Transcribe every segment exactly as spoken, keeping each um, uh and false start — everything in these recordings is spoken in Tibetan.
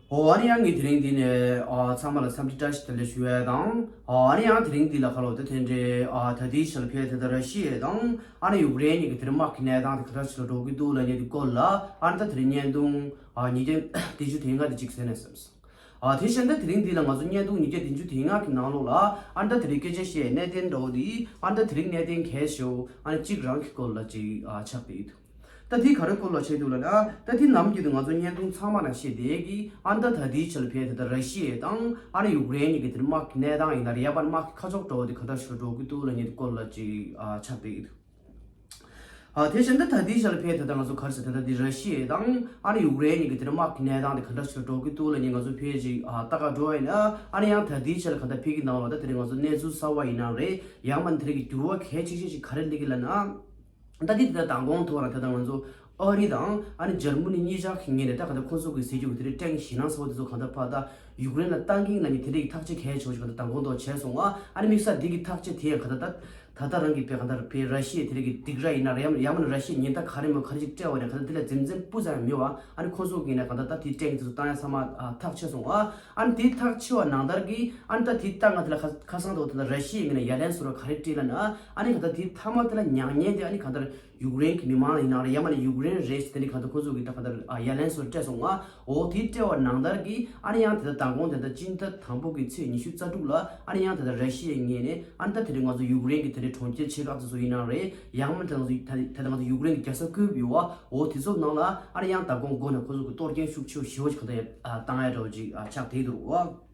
ཨོ་ཨ་ནི་ཡང་ངས་དེ་རིང་འདི་ནས་ཨ་ཚང་མ་ལ་འཚམས་འདྲི་བཀྲ་ཤིས་བདེ་ལེགས་ཞུ་ཡས་དང་། ཨོ་ཨ་ནི་ཡང་དེ་རིང་འདི་ལ་ཁ་ལོ་ད་དེ་འདྲའི་ཨ་ད་ལྟའི་ཆར་ལ་ཕེབས་ད་ལྟ་ར་ཤི་ཡ་དང་ཨ་ནི་ཡུཀ་རེན་གཉིས་ཀྱི་དེ་རིང་དམག་གི་གནས་སྟངས་དེ་ག་འདྲ་ཞིག་ལ་འགྲོ་གི་འདུག་ལབ་མཁན་དེ་སྐོར་ལ་ཨ་ནི་ད་དེ་རིང་བརྙན་ཐུང་ཨ་ཉིས་བརྒྱ་བདུན་ཅུ་དོན་ལྔ་དེ་གཅིག་གསན་ན་བསམ་སོང་། ཨ་དེ་བཞིན་ད་དེ་རིང་འདི་ལ་ང་ཚོ་བརྙན་ཐུང་ཉིས་བརྒྱ་བདུན་ཅུ་དོན་ལྔ་གི་ནང་ལོགས་ལ་ཨ་ནི་ད་དེ་རིང་སྐད་ཆ་བཤད་གནད་དོན་འདྲ་བོ་དེ་ཨ་ནི་ད་དེ་རིང་གནད་དོན་གལ་ཆེ་བོ་ཨ་ནི་གཅིག་རང་གི་སྐོར་ལ་གཅིག་ཨ་ཆགས་བསྡད་ཡོད། ད་དེ་ག་རེ་སྐོར་ལ་བཤད་འདུག་ལབ་ན། ད་དེ་ནམ་རྒྱུན་དུ་ང་ཚོ་བརྙན་ཐུང་ཚང་མ་ནང་བཤད་བསྡད་ཀྱི་ཨ་ནི་ད་ད་ལྟའི་ཆར་ལ་ཕེབས་ད་ལྟ་ར་ཤི་ཡ་དང་ཨ་ནི་ཡུཀ་རེན་གཉིས་ཀྱི་དེར་དམག་གི་གནས་སྟངས་ཡིན་ན་རེད། ཡ་པ་དམག་གི་ཁ་ཕྱོགས་འདྲ་བོ་དེ་ག་འདྲ་ཞིག་འགྲོ་གི་འདུག་ལབ་མཁན་དེ་སྐོར་ལ་ཅིག་ཨ་ཆགས་བསྡད་ཀྱི་འདུག་ཨ་དེ་བཞིན་ད་ད་ལྟའི་ཆར་ལ་ཕེབས་ད་ལྟ་ང་ཚོ་ག་རེ་ཟེར་ད་ལྟ་དེ་ར་ཤི་ཡ་དང་ཨ་ནི་ཡུཀ་རེན་གཉིས་ཀྱི་དེར་དམག་གི་གནས་སྟངས་དེ་ག་འདྲ་ཞིག་འགྲོ་གི་འདུག་ལབ་མཁན་ང་ཚོ་ཕེབས་ཅིག་ཨ་ལྟ་ག་འགྲོ་བ་ཡིན་ན་ཨ་ནི་ཡང་ད་ལྟའི་ཆར་ལ་ག་འདྲ་ཕེབས་ཀྱི་ནང་ལ་ད་དེ་རིང་ང་ཚོ་གནས་ཚུལ་གསར་བ་ཡིན་ན་རེད། ཡང་མིན་དེ་རིང་གི་འགྱུར་བ་གལ་ཆེ་ཤོས་ཤིག་ག་རེ་སླེབས་ཀྱི་ལབ་ན། ད་དེ་དེ་ལྟར་མདང་དགོང་ཐོག་རང་ད་ལྟ་ང་ཚོ་ཨ་རི་དང་ཨ་ནི་འཇར་མ་ནི་གཉིས་ཆ་གི་ངོས་ནས་ད་ག་ད་ཁོང་ཚོ་གི་ཟེར་རྒྱུ་དེ་རེད། ཀྲེང་ཞི་ནང་སོགས་དེ་ཚོ་ག་ད་ཕ་ད་ཡུཀ་རེན་ལ་བཏང་གིན་ལ་ནི་དེ་འདྲའི་ཐག་གཅོད་གལ་ཆེ་བ་ཞིག་ག་ད་མདང་དགོང་ཐོག་བྱས་སོང་ཨ། ཨ་ནི་དམིགས་བསལ་འདི་གི་ཐག་གཅོད་དེ་ཡང་ག་ད་ད་ད་ལྟ་རང་གི་པའི་ག་ད་པའི་ར་ཤི་ཡའི་དེ་རིང་གི་སྡིགས་ར་ཡིན་ན་རེད། ཡང་ཡང་མིན་ར་ཤི་ཡའི་ཉེན་བརྡ་ག་རེ་མོ་ག་རེ་ཅིག་སྤྲད་པ་རེད། ག་ད་དེ་ལ་འཛེམ་འཛེམ་སྤུ་ཙམ་ཡང་མེད་བ། ཨ་ནི་ཁོང་ཚོ་གི་ནས་ག་ད་ད་དེ་ཀྲེང་དེ་ཚོ་བཏང་ཡ་ཚང་མ་ཨ་ཐག་ཆོད་སོང་ཨ། ཨ་ནི་དེ་ཐག་ཆོད་པ་ནང་ལྟར་གི་ཨ་ནི་ད་དེ་ལྟ་ང་དེ་ལ་ཁ་ཁ་སང་དུ་དེ་ལ་ར་ཤི་ཡའི་ངོས་ནས་ཡ་ལན་བཟོ་ར་ག་རེ་སྤྲད་ལབ་ན། ཨ་ནི་ག་ད་དེ་མཐའ་མ་དེ་ལ་མྱ་ངན་དེ་ཨ་ནི་ག་ད་ཡུཀ་རེན་གྱི་མི་མང་ཡིན་ན་རེད། ཡང་མ་ནི་ཡུཀ་རེན་རེད་ཟེར་དེ་ནི་ག་ད་ཁོ་ཚོ་གི་ད་ག་ད་ཡ་ལན་བཟོ་ར་སྤྲད་སོང་ང་། འོ་དེ་སྤྲད་པ་ནང་ལྟར་གི་ཨ་ནི་ཡང་དེ་ད་མདང་དགོང་དེ་ད་སྤྱི་ཟླ་དང་པོ་གི་ཚེས་ཉི་ཤུ་རྩ་དྲུག་ལ་ཨ་ནི་ཡང་དེ་ད་ར་ཤི་ཡའི་ངོས་ནས་ཨ་ནི་ད་དེ་རིང་ང་ཚོ་ཡུཀ་རེན་གྱི་དེ་རིང་གྲོང་ཁྱེར་ཆེ་ཁག་དེ་ཚོ་ཡིན་ན་རེད། ཡང་མ་ནི་ད་ང་ཚོ་ད་ད་ང་ཚོ་ཡུཀ་རེན་གྱི་རྒྱལ་ས་ཀིབ་ཡོད་བ། འོ་དེ་ཚོ་ནང་ལ་ཨ་ནི་ཡང་མདང་དགོང་དགོང་ནས་ཁོ་ཚོ་གི་གཏོར་སྐྱོན་ཤུགས་ཆེ་བོ་ཞེ་བོ་ཞིག་ག་ད་ཡ་བཏང་ཡ་འདྲ་བོ་ཅིག་ཆགས་བསྡད་འདུག་བ།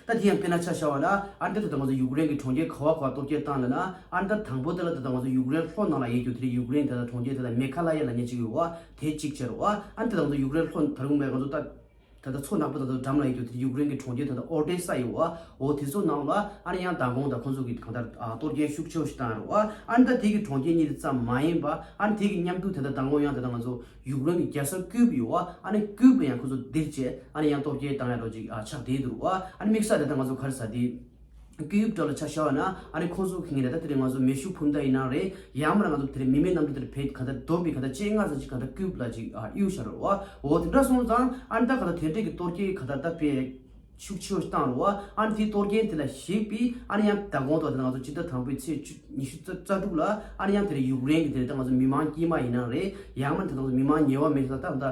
ད་དེ་ཡང་དཔེར་ན་ཆ་བཞག་པ་ན་ཨ་ནི་ད་ད་ང་ཚོ་ཡུཀ་རེན་གྱི་གྲོང་ཁྱེར་ག་བ་ག་བ་གཏོར་སྐྱོན་བཏང་ལབ་ན། ཨ་ནི་ད་དང་པོ་དེ་ལ་ད་ད་ང་ཚོ་ཡུཀ་རེན་ལྷོ་ནང་ལ་ཡོད་རྒྱུ་དེ་རེད། ཡུཀ་རེན་ད་ད་གྲོང་ཁྱེར་དེ་ལ་མེ་ཁ་ལ་ཡ་ལབ་མཁན་ཅིག་ཡོད་བ། དེ་གཅིག་བྱས་རེད་བ། ཨ་ནི་ད་ད་ང་ཚོ་ཡུཀ་རེན་ལྷོ་ད་རུང་མེད་ང་ཚོ་ད་ད་ད་མཚོ་ནག་པོ་ད་ད་འགྲམ་ལ་ཡོད་རྒྱུ་དེ་རེད། ཡུཀ་རེན་གྱི་གྲོང་ཁྱེར་ད་ད་ཨོ་ཏེ་ས་ཡོད་བ། འོ་དེ་ཚོ་ནང་ལ་ཨ་ནི་ཡང་མདང་དགོང་ད་ཁོང་ཚོ་གི་གང་ལྟར་ཨ་གཏོར་སྐྱོན་ཤུགས་ཆེ་བོ་ཞིག་བཏང་ཡོད་རེད་བ། ཨ་ནི་ད་དེ་གི་གྲོང་ཁྱེར་གཉིས་དེ་ཙམ་མ་ཡིན་པ་ཨ་ནི་དེ་གི་མཉམ་དུ་དེ་ད་མདང་དགོང་ཡང་དེ་ད་ང་ཚོ་ཡུཀ་རེན་གྱི་རྒྱལ་ས་ཀིབ་ཡོད་བ། ཨ་ནི་ཀིབ་ལ་ཡང་ཁོ་ཚོ་དེར་བྱས་ཨ་ནི་ཡང་གཏོར་སྐྱོན་བཏང་ཡ་རོ་ཅིག་ཨ་ཆགས་བསྡད་འདུག་བ། ཨ་ནི་དམིགས་བསལ་དེ་ད་ང་ཚོ་ག་རེ་ཟ་དེ་ཀིབ་འདྲ་ལ་ཆ་བཞག་པ་ན་ཨ་ནི་ཁོ་ཚོ་གི་ངོས་ནས་ད་དེ་རིང་ང་ཚོ་མེ་ཤུགས་འཕུར་མདའ་ཡིན་ན་རེད། ཡང་མིན་ན་ང་ཚོ་དེ་རིང་མི་མེད་གནམ་གྲུ་དེར་བེད་ག་ད་བསྡོམས་པའི་ག་ད་བཅོ་ལྔ་ཙམ་ཅིག་ག་ད་ཀིབ་ལ་ཅིག་ཨ་གཡུག་བཞག་རོ་བ། འོ་དེ་འདྲ་སོང་ཙང་ཨ་ནི་ད་ག་ད་དེ་འདྲས་ཀྱི་གཏོར་སྐྱོན་ག་ད་ད་པའི་ཤུགས་ཆེ་བོ་ཞིག་བཏང་རོ་བ། ཨ་ནི་དེའི་གཏོར་སྐྱོན་དེ་ལ་གཞིགས་པའི་ཨ་ནི་ཡང་མདང་དགོང་ཐོག་དེ་ང་ཚོ་སྤྱི་ཟླ་དང་པོའི་ཚེས་བཅུ་ཉི་ཤུ་རྩ་རྩ་དྲུག་ལ་ཨ་ནི་ཡང་དེ་རིང་ཡུཀ་རེན་གྱི་དེ་རིང་ད་ང་ཚོ་མི་མང་དཀྱུས་མ་ཡིན་ན་རེད། ཡང་མིན་ད་ང་ཚོ་མི་མང་ཉེ་བ་མེད་ས་ད་ད་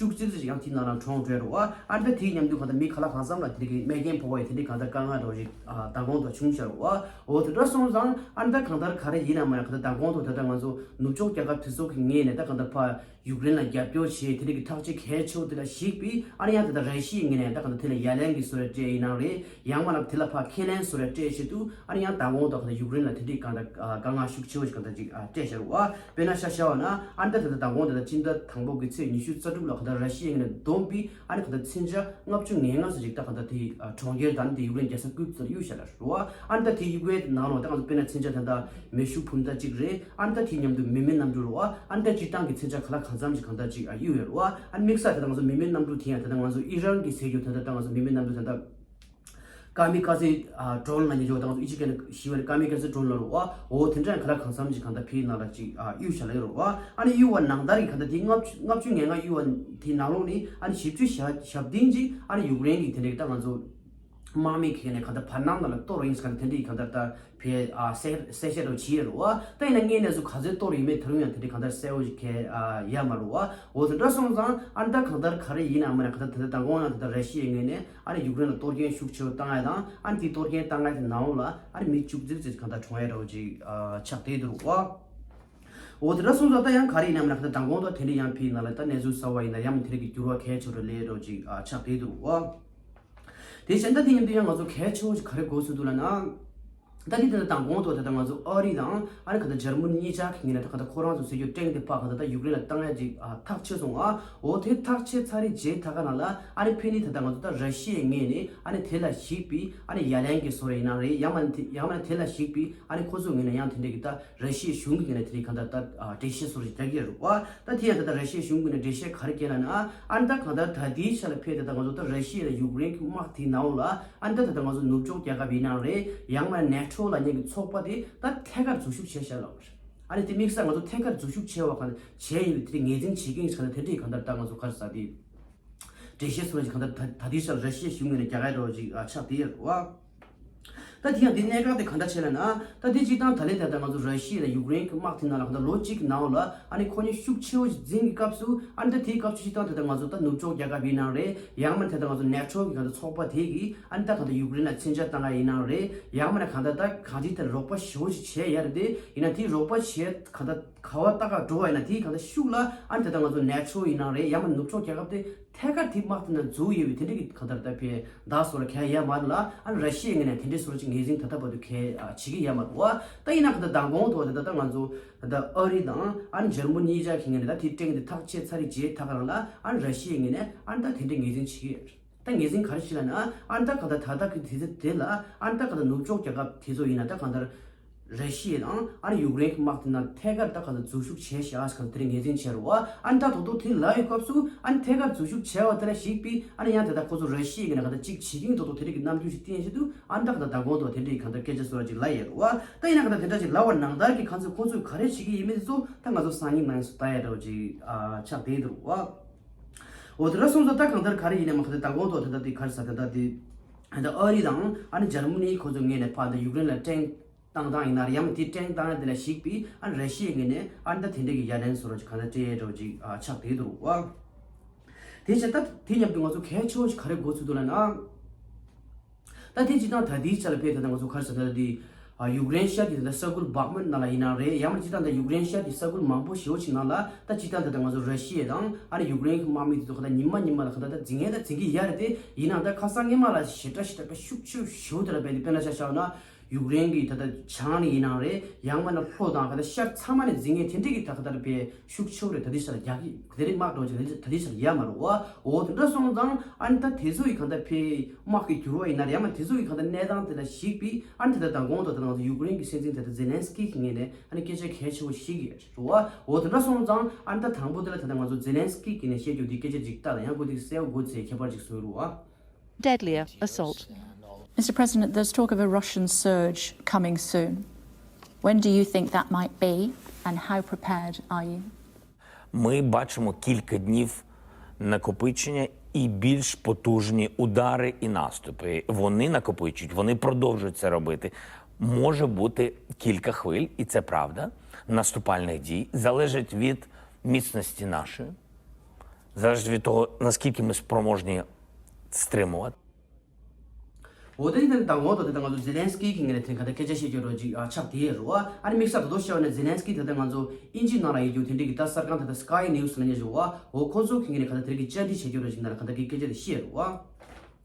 བཅུ་གཅིག་ཙམ་ཞིག་ཡང་དེའི་ནང་ལ་གྲོངས་འགྲོ་རོ་བ། ཨ་ནི་ད་དེའི་མཉམ་དུ་གང་ལྟར་མི་ག་ལ་གང་འཚམ་ལ་དེ་རིང་གི་རྨས་སྐྱོན་ཕོག་པ་ཡི་དེ་འདྲའི་གང་ལྟར་དཀའ་ངལ་འདྲ་བོ་ཞིག་ཨ་མདང་དགོང་ཐོག་བྱུང་ཤག་རོ་བ། འོ་དེ་འདྲ་སོང་ཙང་ཨ་ནི་ད་གང་ལྟར་ག་རེ་ཡིན་ན་མ་ཡང་གང་ལྟར་མདང་དགོང་ཐོག་ད་ལྟ་ང་ཚོ་ནུབ་ཕྱོགས་རྒྱལ་ཁབ་དེ་ཚོ་གི་ངོས་ནས་ད་གང་ལྟར་ཕ་ཡུཀ་རེན་ལ་རྒྱབ་སྐྱོར་བྱེད་དེ་འདྲ་གི་ཐག་གཅོད་གལ་ཆེ་བོ་དེ་ལ་གཞིགས་པའི་ཨ་ནི་ཡང་དེ་ལྟར་ར་ཤི་ཡའི་ངོས་ནས་ད་གང་ལྟར་དེ་ལ་ཡ་ལན་གྱི་བཟོ་འདྲ་སྤྲད་ཡིན་ན་རེད། ཡང་མིན་ན་དེ་ལ་ཕར་ཁས་ལེན་བཟོ་འདྲ་སྤྲད་བྱེད་དུས་ཨ་ནི་ཡང་མདང་དགོང་ཐོག་གང་ལྟར་ཡུཀ་རེན་ལ་དེ་འདྲའི་གང་ལྟར་དཀའ་ངལ་ཤུགས་ཆེ་བོ་ཞིག་གང་ལྟར་ཅིག་སྤྲད་བཞག་རེད་བ། དཔེར་ན་ཆ་བཞག་པ་ན་ཨ་ནི་ད་དེ་ལྟར་མདང་དགོང་དེ་ལ་སྤྱི་ཟླ་དང་པོ་གི་ཚེས་ཉི་ཤུ་རྩ་དྲུག་ལ་གང་ལྟར་ར་ཤི་ཡའི་ངོས་ནས་བསྡོམས་པའི་ཨ་ནི་གང་ལྟར་མཚོན་ཆ་ལྔ་བཅུ་ང་ལྔ་ཙམ་ཞིག་ད་གང་ལྟར་དེ་གྲོང་ཁྱེར་དང་དེ་ཡུཀ་རེན་རྒྱལ་ས་ཀིབ་ཙམ་གཡུགས་བཞག་རེད་བ། ཨ་ནི་ད་དེ་གཡུགས་པའི་ནང་ལོགས་ད་ང་ཚོ་དཔེར་ན་མཚོན་ཆ་ད་ལྟ་མེ་ཤུགས་འཕུར་མདའ་གཅིག་རེད། ཨ་ནི་ད་དེ་མཉམ་དུ་མི་མེད་གནམ་གྲུ་རེད་བ། ཨ་ནི་ད་སྤྱིར་བཏང་གི་མཚོན་ཆ་ག་ལ་གང་འཚམ་ཞིག་གང་ལྟར་ཅིག་ཨ་གཡུགས་ཡོད་རེད་བ། ཨ་ནི་དམིགས་བསལ་ད་ལྟ་ང་ཚོ་མི་མེད་གནམ་གྲུ་དེ་ཡང་ད་ལྟ་ང་ཚོ་ཨི་རན་གྱི་ཟེར་རྒྱུ་ད་ལྟ་ད་ང་ཚོ་མི་མེད་གནམ་གྲུ་ད་ལྟ་ཀ་མི་ཀ་ཟེ་ཨ་ཌོན་ལབ་མཁན་ཅིག་ད་ང་ཚོ་ཨི་ཇིབ་ཀྱི་ཞི་བའི་ཀ་མི་ཀ་ཟེ་ཌོན་ལབ་རེད་བ། འོ་དེ་འདྲ་ཡང་ག་ལ་གང་འཚམ་ཞིག་གང་ལྟར་ཕིའི་ནང་ལ་ཅིག་ཨ་གཡུགས་བཞག་ལ་ཡོད་རེད་བ། ཨ་ནི་གཡུགས་པ་ནང་ལྟར་གྱི་གང་ལྟར་དེ་ལྔ་བཅུ་ལྔ་བཅུ་ང་ལྔ་གཡུགས་པ་དེའི་ནང་ལོགས་ནས་ཨ་ནི་བཞི་བཅུ་ཞེ་བདུན་ཅིག་ཨ་ནི་ཡུཀ་རེན་གྱི་དེ་འདྲའི་ད་ང་ཚོ་དམག་མི་གི་ནས་གང་ལྟར་བར་སྣང་ནང་ལ་གཏོར་ཡིན་ཟེར་གང་ལྟར་དེ་འདྲ་ཡི་གང་ལྟར་ད་ཕའི་ཨ་གསལ་གསལ་བཤད་རོ་བྱེད་ཡོད་རེད་བ། ད་ཡིན་ན་དངོས་གནས་སུ་ག་ཚོད་གཏོར་ཡོད་མེད་ད་རུང་ཡང་དེ་འདྲ་གང་ལྟར་གསལ་བོ་ཞིག་གས་ཨ་ཡ་མ་རེད་བ། འོ་དེ་འདྲ་སོང་ཙང་ཨ་ནི་ད་གང་ལྟར་ག་རེ་ཡིན་ན་མིན་ན་གང་ལྟར་དེ་འདྲ་མདང་དགོང་ཡང་དེ་ལྟར་ར་ཤི་ཡའི་ངོས་ནས་ཨ་ནི་ཡུཀ་རེན་ལ་གཏོར་སྐྱོན་ཤུགས་ཆེ་བོ་བཏང་ཡ་དང་ཨ་ནི་དེ་གཏོར་སྐྱོན་བཏང་ཡ་དེ་ནང་ལོགས་ལ་ཨ་ནི་མི་བཅུ་གཅིག་ཙམ་གང་ལྟར་གྲོངས་ཡ་འདྲ་བོ་ཅིག་ཨ་ཆགས་བསྡད་འདུག་བ། འོ་དེ་འདྲ་སོང་ཙང་ད་ཡང་ག་རེ་ཡིན་ན་མིན་ན་གང་ལྟར་མདང་དགོང་ད་དེ་འདྲ་ཡང་ཕིའི་ནང་ལ་ད་གནས་ཚུལ་གསར་བ་ཡིན་ན་ཡང་མིན་དེ་འདྲ་གི་འགྱུར་བ་གལ་ཆེ་བོ་རེ་ལས་འདྲ་བོ་ཅིག་ཨ་ཆགས་བསྡད་འདུག་བ། དེ་བཞིན་ད་དེ་མཉམ་དུ་ཡང་ང་ཚོ་གལ་ཆེ་བོ་ཞིག་ག་རེ་གོ་སྲོལ་འདུག་ལབ་ན། ད་དེ་ད་ལྟ་དང་གོང་དུ་ད་ལྟ་ང་ཚོ་ཨ་རི་དང་ཨ་རི་ག་ད་འཇར་མ་ནི་གཉིས་ཆ་གི་ངོས་ནས་ད་ག་ད་ཁོ་རང་ཚོ་ཟེར་རྒྱུ་ཀྲེང་དེ་ཕ་ག་ད་ད་ཡུཀ་རེན་ལ་བཏང་ཡ་ཅིག་ཨ་ཐག་ཆོད་སོང་ཨ། འོ་དེ་ཐག་ཆོད་ཚར་རེད་རྗེས་ད་ག་ནང་ལ་ཨ་རི་ཕེ་ནི་ད་ལྟ་ང་ཚོ་ད་ར་ཤི་ཡའི་ངོས་ནས་ཨ་ནི་དེ་ལ་གཞིགས་པའི་ཨ་ནི་ཡ་ལན་གྱི་བཟོ་རེ་ཡིན་ན་རེད། ཡང་མ་ནི་དེ་ཡང་མ་ནི་དེ་ལ་གཞིགས་པའི་ཨ་ནི་ཁོ་ཚོའི་ངོས་ནས་ཡང་དེ་འདྲ་གི་ད་ར་ཤི་ཡའི་གཞུང་གི་ངོས་ནས་དེ་རིང་གང་ལྟར་ད་ཨ་འགྲེལ་བཤད་བཟོ་རེ་རྒྱག་གི་ཡོད་རེད་བ། ད་དེ་ཡང་ད་ལྟ་ར་ཤི་ཡའི་གཞུང་གི་ངོས་ནས་འགྲེལ་བཤད་ག་རེ་བསྐྱལ་ལབ་ན། ཨ་ནི་ད་གང་ལྟར་ད་ལྟའི་ཆ་ལ་ཕེབས་ད་ལྟ་ང་ཚོ་ད་ར་ཤི་ཡ་དང་ཡུཀ་རེན་གྱི་དམག་དེའི་ནང་ལ་ཨ་ནི་ད་ད་ལྟ་ང་ཚོ་ནུབ་ཕྱོགས་རྒྱལ་ཁབ་ཡིན་ནའང་རེད། ཡང་མ་ནེ་ཊོ་ལབ་མཁན་གྱི་ཚོགས་པ་དེ་ད་ཐད་ཀར་འཛུལ་ཞུགས་བྱས་བཞག་ལབ་པ་རེད། ཨ་ནི་དེ་དམིགས་བསལ་ང་ཚོ་ཐད་ཀར་འཛུལ་ཞུགས་བྱས་པ་གང་བྱས་ཡོད་དེ་ངོས་འཛིན་བྱེད་ཀྱི་ཡིན་ཟེར་གང་ལྟར་དེ་འདྲའི་གང་ལྟར་ད་ང་ཚོ་ག་རེ་ཟ་དེ། འགྲེལ་བཤད་སོགས་ཀྱི་གང་ལྟར་ད་ད་ལྟའི་ཆར་ར་ཤི་ཡའི་གཞུང་ངོས་ནས་རྒྱག་ཡ་འདྲ་བོ་ཅིག་ཨ་ཆགས་བསྡད་ཡོད་རེད་བ། ད་དེ་ཡང་དེ་གནད་འགག་དེ་གང་འདྲ་བྱས་ལབ་ན། ད་དེ་སྤྱིར་བཏང་ད་ལན་ད་ལྟ་ང་ཚོ་ར་ཤི་ཡ་དང་ཡུཀ་རེན་གྱི་དམག་དེ་ནང་ལ་གང་ལྟར་ལོ་གཅིག་གི་ནང་ལ་ཨ་ནི་ཁོ་གཉིས་ཤུགས་ཆེ་བོ་ཞིག་འཛིང་གི་སྐབས་སུ། ཨ་ནི་ད་དེའི་སྐབས་སུ་སྤྱིར་བཏང་ད་ལྟ་ང་ཚོ་ད་ནུབ་ཕྱོགས་རྒྱལ་ཁབ་ཡིན་ནའང་རེད། ཡང་མིན་ད་ལྟ་ང་ཚོ་ནེ་ཊོ་གི་གང་ལྟར་ཚོགས་པ་དེ་གིས་ཨ་ནི་ད་གང་ལྟར་ཡུཀ་རེན་ལ་མཚོན་ཆ་བཏང་ཡ་ཡིན་ནའང་རེད། ཡང་མིན་ན་གང་ལྟར་ད་གང་ཅིའི་ཐད་རོགས་པ་ཞེ་པོ་ཞིག་བྱས་ཡ་རེད། དེ་ཡིན་ན་དེའི་རོགས་པ་བྱས་གང་ལྟར་ག་བ་ལྟ་ག་འགྲོ་བ་ཡིན་ན། དེའི་གང་ལྟར་ཤུགས་ལ་ཨ་ནི་ད་ལྟ་ང་ཚོ་ནེ་ཊོ་ཡིན་ནའང་རེད། ཡང་མིན་ནུབ་ཕྱོགས་རྒྱལ་ཁབ་དེ་ཐད་ཀར་དེ་དམག་དེ་ནང་འཛུལ་ཡོད་པའི་དེ་འདྲ་གི་གང་ལྟར་ད་ཕེ་བདག་སོགས་ལ་གལ་ཡ་མ་རེད་ལ། ཨ་ནི་ར་ཤི་ཡའི་ངོས་ནས་དེ་འདྲའི་སོགས་ཅིག་ངོས་འཛིན་ད་ལྟ་བར་དུ་གལ་ཨ་བྱེད་ཀྱི་ཡ་མ་རེད་བ། ད་ཡིན་ན་གང་ལྟར་མདང་དགོང་ཐོག་དེ་ད་ལྟ་ང་ཚོ་ད་ལྟ་ཨ་རི་དང་ཨ་ནི་འཇར་མ་ནི་བཅས་ཀྱི་ངོས་ནས་ད་དེའི་སྟེང་དེ་ཐག་བཅད་ཚར་རེད། རྗེས་ད་ག་རང་ལ་ཨ་ནི་ར་ཤི་ཡའི་ངོས་ནས་ཨ་ནི་ད་དེ་འདྲའི་ངོས་འཛིན་བྱེད་ཀྱི་ཡོད་རེད། ད་ངོས་འཛིན་ག་རེ་བྱེད་ལབ་ན། ཨ་ནི་ད་གང་ལྟར་ད་ལྟ་གི་དུས་ཚོད་དེ་ལ་ཨ་ནི་ད་གང་ལྟར་ནུབ་ཕྱོགས་རྒྱལ་ཁབ་དེ་ཚོ་ཡིན་ན་ད་གང་ལྟར་ར་ཤི་ཡ་དང་ཨ་ནི་ཡུཀ་རེན་གྱི་དམག་དེ་ནང་ཐད་ཀར་ད་གང་ལྟར་འཛུལ་ཞུགས་བྱས་ཤག་ཟེར་གང་ལྟར་དེ་རིང་ངོས་འཛིན་བྱས་རེད་བ། ཨ་ནི་ད་ད་དུང་དེ་ལབ་ཡོད་སྐབས་སུ་ཨ་ནི་ཐད་ཀར་འཛུལ་ཞུགས་བྱས་པ་དེ་ལ་གཞིགས་པའི་ཨ་ནི་ཡང་དེ་ད་ཁོ་ཚོ་ར་ཤི་ཡའི་ངོས་ནས་གང་ལྟར་གཅིག་བྱེད་ཀྱི་ཡིན་མདོག་མདོག་དེ་འདྲ་གི་རྣམ་འགྱུར་ཞིག་བསྟན་བཞིན་དུ། ཨ་ནི་ད་གང་ལྟར་མདང་དགོང་ཐོག་དེ་འདྲ་གི་གང་ལྟར་སྐད་ཆ་བཟོ་འདྲ་ཅིག་ལབ་ཡོད་རེད་བ། ད་ཡིན་ན་གང་ལྟར་དེ་འདྲ་ཅིག་ལབ་པ་ནང་ལྟར་གྱི་ཁོ་ཚོས་ཁོ་ཚོས་ག་རེ་བྱེད་ཀྱི་ཡིན་མིན་དེ་ཚོ་ད་ང་ཚོ་སང་ཉིན་ནང་སུ་ལྟ་ཡ་འདྲ་བོ་ཅིག་ཨ་ཆགས་བསྡད་འདུག་བ། འོ་དེ་འདྲ་སོང་ཙང་ད་གང་ལྟར་ག་རེ་ཡིན་ནའང་གང་ལྟར་མདང་དགོང་ཐོག་དེ་ལྟར་དེ་ག་རེ་ཟེར། དེ་ལྟར་དེ་ད་ཨ་རི་དང་ཨ་ནི་འཇར་མ་ནི་ཁོ་ཚོའི་ངོས་ནས་ཕར་ད་ཡུཀ་རེན་ལ་འགྲེམས་སྟངས་སྟངས་ཡིན་ན་རེད། ཡང་མིན་དེ་འགྲེམས་སྟངས་དེ་ལ་གཞིགས་པའི་ཨ་ནི་ར་ཤི་ཡའི་ངོས་ནས་ཨ་ནི་ད་དེ་འདྲ་གི་ཡ་ལན་བཟོ་འདྲ་ཅིག་གང་ལྟར་སྤྲད་འདྲ་བོ་ཅིག་ཨ་ཆགས་བསྡད་འདུག་བ། དེ་བྱས་ད་དེ་མཉམ་དུ་ང་ཚོ་གལ་ཆེ་བོ་ཞིག་ག་རེ་གོ་ཚུལ་འདུག་ལབ་ན། ད་དེ་སྤྱིར་བཏང་ད་ལྟའི་ཆ་ལ་ཕེབས་ད་ལྟ་ང་ཚོ་ག་རེ་ཟེར། ད་ལྟ་དེ་ཨ་ཡུཀ་རེན་ཤར་གྱི་ད་ལྟ་ས་ཁུལ་བྷག་མུད་ནང་ལ་ཡིན་ནའང་རེད། ཡང་མིན་སྤྱིར་བཏང་ད་ཡུཀ་རེན་ཤར་གྱི་ས་ཁུལ་མང་པོ་ཞེ་པོ་ཅིག་ནང་ལ་ད་སྤྱིར་བཏང་ད་ལྟ་ང་ཚོ་ར་ཤི་ཡ་དང་ཨ་ནི་ཡུཀ་རེན་གྱི་དམག་མི་དེ་ཚོ་ག་ད་ཉི་མ་ཉི་མ་ལ་ག་ད་ད་འཛིང་ཡ་ད་འཛིང་གི་ཡ་རེད། དེ་ཡིན་ནའང་ད་ཁ་སང་སྔོན་མ་ལ་ཞེ་དྲག་ཞེ་དྲག་ཤུགས་ཆེ་ཞེ་པོ་དེ་ལ་བས་དེ་དཔེར་ན་ཆ་བཞག་ན། ཡུཀ་རེན་གྱི་ད་ལྟ་བྱང་ནས་ཡིན་ནའང་རེད། ཡང་མིན་ན་ལྷོ་དང་ག་ད་ཤར་ཚང་མ་ནས་འཛིང་ངེས་དེ་འདྲས་ཀྱི་ད་ག་ད་རེད་པས་ཤུགས་ཆེ་བོ་རེད། ད་ལྟའི་ཆར་རྒྱག་གི་དེ་རིགས་དམག་འགྲོ་ཅིག་ད་ལྟའི་ཆར་ཡ་མ་རེད་བ། འོ་དེ་འདྲ་སོང་ཙང་ཨ་ནི་ད་དེ་ཚོ་ཡི་ག་ད་ཕེ་དམག་གི་འགྱུར་བ་ཡིན་ན་རེད། ཡང་མིན་དེ་ཚོ་ཡི་ག་ད་གནས་སྟངས་དེ་ལ་གཞིགས་པའི་ཨ་ནི་ད་ལྟ་མདང་དགོང་དང་ད་ལྟ་ང་ཚོ་ཡུཀ་རེན་གྱི་སྲིད་འཛིན་ད་ལྟ་ཛེ་ལན་སི་ཀི་གི་ངོས་ནས་ཨ་ནི་སྐད་ཆ་གལ་ཆེ་བོ་བཤད་ཀྱི་ཡོད་རེད་བ། འོ་དེ་འདྲ་སོང་ཙང་ཨ་ནི་ད་དང་པོ་དེ་ལ་ད་ལྟ་ང་ཚོ་ཛེ་ལན་སི་ཀི་གི་ངོས་ནས་བཤད་རྒྱུ་འདི་སྐད་ཆ་ཅིག་ལྟ་དང་། ཡང་ཁོ་དེ་གསལ་པོ་དགོས་ཚེ་ཁྱད་པར་ཅིག་བཟོས་རུ་བ། Deadlier assault. Mister President, there's talk of a Russian surge coming soon. When do you think that might be, and how prepared are you? Ми бачимо кілька днів накопичення і більш потужні удари і наступи. Вони накопичують, вони продовжують це робити. Може бути кілька хвиль, і це правда, наступальних дій. Залежить від міцності нашої, залежить від того, наскільки ми спроможні стримувати. འོ་དེ་ནི་ད་ལྟ་འོ་ད་ལྟ་ང་ཚོ་ཛེ་ལན་སི་ཀི་གི་ངོས་ནས་དེ་ག་ད་སྐད་ཆ་བཤད་རྒྱུ་རོ་ཅིག་ཨ་ཆགས་དེ་རོ། ཨ་ནི་དམིགས་བསལ་ད་དོ་བཤད་པ་ན་ཛེ་ལན་སི་ཀི་ད་ལྟ་ང་ཚོ་ཨིན་ཇི་ནང་ལ་ཡོད་རྒྱུ་དེ་འདྲའི་གི་ད་གསར་ཁང་ད་ལྟ་Sky News་ལ་ཉེ་ཞུ་བ། འོ་ཁོ་ཚོ་གི་ངོས་ནས་ག་ད་དེ་རིགས་ཀྱི་བཅར་འདྲི་བྱེད་རྒྱུ་རོ་ཅིག་ནང་ལ་ག་ད་གི་སྐད་ཆ་དེ་བཤད་རོ།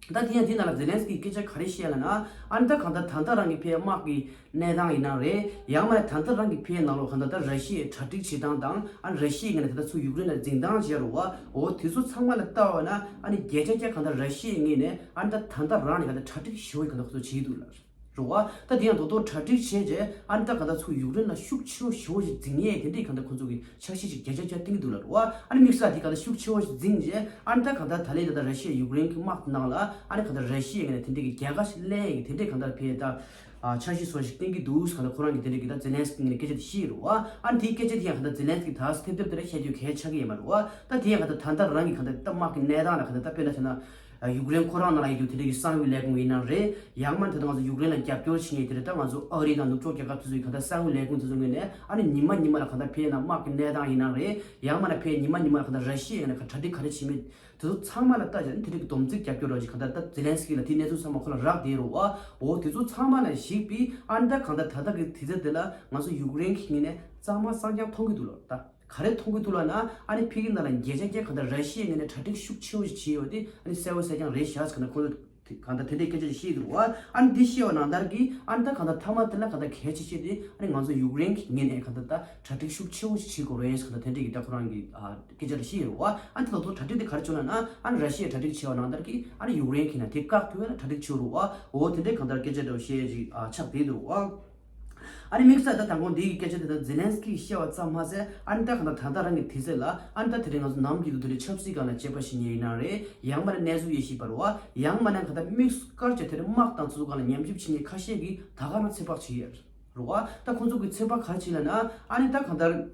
ད་དེ་ཡང་དེ་ནང་ལ་ཛེ་ལན་སི་ཀི་སྐད་ཆ་ག་རེ་བཤད་ལབ་ན། ཨ་ནི་ད་གང་ལྟར་ད་ལྟ་རང་གི་ཕའི་དམག་གི་གནས་སྟངས་ཡིན་ན་རེད། ཡང་མིན་ད་ལྟ་རང་གི་ཕའི་ནང་ལོགས་གང་ལྟར་ད་ར་ཤི་ཡའི་གྲ་སྒྲིག་བྱེད་སྟངས་དང་། ཨ་ནི་ར་ཤི་ཡའི་ངོས་ནས་ད་ལྟ་ཚུར་ཡུཀ་རེན་ལ་འཛིང་སྟངས་བྱེད་རོགས། འོ་དེ་ཚོ་ཚང་མ་ལ་ལྟ་བ་ན་ཨ་ནི་བརྒྱ་ཆ་བརྒྱ་གང་ལྟར་ར་ཤི་ཡའི་ངོས་ནས་ཨ་ནི་ད་ད་ལྟ་རང་ནས་གང་ལྟར་གྲ་སྒྲིག་ཞེ་པོ་ཡི་གང་ལྟར་ཁོ་ཚོ་བྱེད་ཀྱི་འདུག་ལ་རོགས། ད་དེ་ཡང་རྡོག་རྡོག་གྲ་སྒྲིག་བྱས་རྗེས་ཨ་ནི་ད་གང་ལྟར་ཚུར་ཡུཀ་རེན་ལ་ཤུགས་ཆེ་བོ་ཞེ་པོ་ཞིག་འཛིང་ཡས་དེ་འདྲའི་གང་ལྟར་ཁོ་ཚོ་གི་འཆར་གཞི་ཞིག་བརྒྱ་ཆ་བརྒྱ་བཏིང་གི་འདུག་ལ་རོ། ཨ་ནི་དམིགས་བསལ་དེ་ག་ད་ཤུགས་ཆེ་བོ་ཞིག་འཛིང་རྗེས་ཨ་ནི་ད་ག་ད་ད་ལན་ད་ད་ར་ཤི་ཡ་ཡུཀ་རེན་གྱི་དམག་ནང་ལ་ཨ་ནི་ག་ད་ར་ཤི་ཡའི་ངོས་ནས་དེ་འདྲའི་གི་རྒྱལ་ཁ་ཞིག་ལེན་ཡས་དེ་འདྲའི་ག་ད་ཕེ་ད་འཆར་གཞི་བཟོ་ཞིག་བཏིང་གི་འདུག་ག་ད་ཁོ་རང་གི་དེ་འདྲའི་གི་ད་ཛེ་ལན་སི་ཀི་ངོས་ནས་སྐད་ཆ་དེ་བཤད་རོ། ཨ་ནི་དེའི་སྐད་ཆ་དེ་ཡང་ག་ད་ཛེ་ལན་སི་ཀི་ད་སི་ཐེབས་ཐེབས་དེ་ར་བཤད་རྒྱུ་གལ་ཆགས་ཀྱི་ཡོད་མ་རེད་བ། ད་དེ་ཡང་ག་ད་ད་ད་རང་གི་ག་ད་ད་དམག་གི་གནས་སྟངས་ལ་ག་ད་ད་དཔེར་ན་བྱས་ན། ཡུཀ་རེན་ཁོ་རང་ནང་ལ་ཡོད་རྒྱུ་དེ་འདྲ་གི་གསང་བའི་ལས་ཁུངས་ཡིན་ན་རེད། ཡང་མིན་ད་ལྟ་ང་ཚོ་ཡུཀ་རེན་ལ་རྒྱབ་སྐྱོར་བྱེད་མཁན་དེ་འདྲ་ད་ང་ཚོ་ཨ་རི་དང་ནུབ་ཕྱོགས་རྒྱལ་ཁབ་དེ་ཚོ་ཡི་ག་ད་གསང་བའི་ལས་ཁུངས་དེ་ཚོ་ངོས་ནས་ཨ་ནི་ཉི་མ་ཉི་མ་ལ་ག་ད་ཕེ་ན་དམག་གི་གནས་སྟངས་ཡིན་ན་རེད། ཡང་མིན་ན་ཕེ་ཉི་མ་ཉི་མ་ལ་ག་ད་ར་ཤི་ཡའི་ནང་ག་གྲ་སྒྲིག་ག་རེ་བྱེད་མིན་དེ་ཚོ་ཚང་མ་ལ་ལྟ་བྱས་ནས་དེ་འདྲ་གི་སྡོམ་རྩིས་རྒྱབ་སྐྱོར་རོགས་ཞིག་ག་ད་ད་ཛེ་ལན་སི་ཀི་ལ་དེའི་གནས་ཚུལ་ཚང་མ་ཁོ་ལ་རག་བསྡད་རོགས། འོ་དེ་ཚོ་ཚང་མ་ལ་གཞིགས་པའི་ཨ་ནི་ད་ག་ད་ད་ལྟ་གི་དུས་ཚོད་དེ་ལ་ང་ཚོ་ཡུཀ་རེན་གི་ངོས་ནས་གཙང་མ་གཙང་རྐྱང་མཐོང་གི་འདུག་ལ་ད། ག་རེ་མཐོང་གི་འདུག་ལབ་ན། ཨ་ནི་ཕ་གི་ནང་ལ་བརྒྱ་ཆ་བརྒྱ་གང་ལྟར་ར་ཤི་ཡའི་ངོས་ནས་གྲ་སྒྲིག་ཤུགས་ཆེ་བོ་ཞིག་བྱས་ཡོད་དེ་ཨ་ནི་གསལ་པོ་གསལ་རྐྱང་རེད་ཤག་ཟེར་གང་ལྟར་ཁོང་ཚོ་གང་ལྟར་དེ་འདྲའི་སྐད་ཆ་ཞིག་བཤད་འདུག་བ། ཨ་ནི་འདི་བཤད་པ་ནང་ལྟར་གྱི་ཨ་ནི་ད་གང་ལྟར་མཐའ་མ་དེ་ལ་གང་ལྟར་གལ་ཆེ་ཤོས་དེ་ཨ་ནི་ང་ཚོ་ཡུཀ་རེན་གྱི་ངོས་ནས་གང་ལྟར་ད་གྲ་སྒྲིག་ཤུགས་ཆེ་བོ་ཞིག་བྱེད་དགོས་རེད་ཟེར་གང་ལྟར་དེ་འདྲའི་གི་ད་ཁོ་རང་གི་ཨ་སྐད་ཆ་རེ་བཤད་ཡོད་རེད་བ། ཨ་ནི་ད་ལྟ་གྲ་སྒྲིག་དེ་ག་རེ་བྱུང་ལབ་ན། ཨ་ནི་ར་ཤི་ཡས་གྲ་སྒྲིག་བྱས་པ་ནང་ལྟར་གྱི་ཨ་ནི་ཡུཀ་རེན་གྱིས་ན་དེ་བཀག་ཐུབ་ཡ་ལ་གྲ་སྒྲིག་བྱས་ཡོད་རེད་བ། འོ་དེ་འདྲའི་གང་ལྟར་སྐད་ཆ་འདྲ་བོ་བཤད་ཡ་ཅིག་ཨ་ཆགས་བསྡད་འདུག་བ། ཨ་ནི་དམིགས་བསལ་ད་དང་པོ་འདི་གི་སྐད་ཆ་དེ་དག་ཛེ་ལན་སི་ཀི་བཤད་པ་ཙམ་མ་ཟད། ཨ་ནི་ད་གང་ལྟར་ད་ལྟ་རང་གི་དུས་ཚོད་ལ་ཨ་ནི་ད་དེ་རིང་ང་ཚོ་ནམ་རྒྱུན་དུ་དེ་རིང་ཆབ་སྲིད་སྒང་ལ་དཔྱད་པ་བྱེད་མཁན་ཡིན་ན་རེད། ཡང་མིན་ན་གནས་ཚུལ་དབྱེ་ཞིབ་པ་རེད་བ། ཡང་མིན་ན་གང་ལྟར་དམིགས་སུ་བཀར་བྱས་དེ་རིང་དམག་དང་དེ་ཚོ་སྒང་ལ་ཉམས་ཞིབ་བྱེད་མཁན་ཁ་ཤས་ཀྱིས་ད་ག་རང་ཚོད་དཔག་བྱེད་ཀྱི་ཡོད་རེད་བ། ད་ཁོང་ཚོ་གི་ཚོད་དཔག་ག་རེ་བྱེད་ལབ་ན། ཨ་ནི་ད་གང་ལྟར་